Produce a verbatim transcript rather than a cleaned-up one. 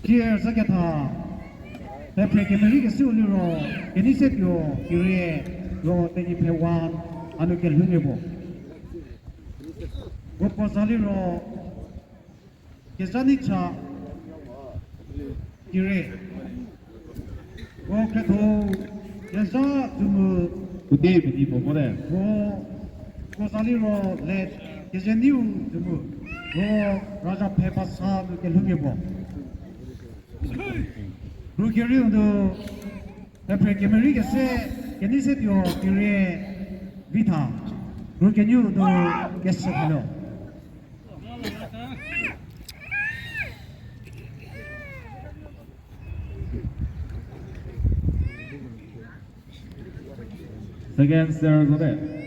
Tier zhüketha, pepre kemerei kesiu liro, Kenise Tuo Kire, ro Tenyiphe One, a nu kelhoumia puo. Puo puo za liro, Kezhaneicha Kire. Ro Kretho Kezha Tumu. Puotei puotei puo mo de. Ro, ro za liro le Kezhaniu Tumu. Ro Raja Phepasa nu kelhoumia puo. Ro kerieu nu pepre kemerei kese, Kenise Tuo Kire Vitha. Ro kenieu nu kese thalo. Second serve zote.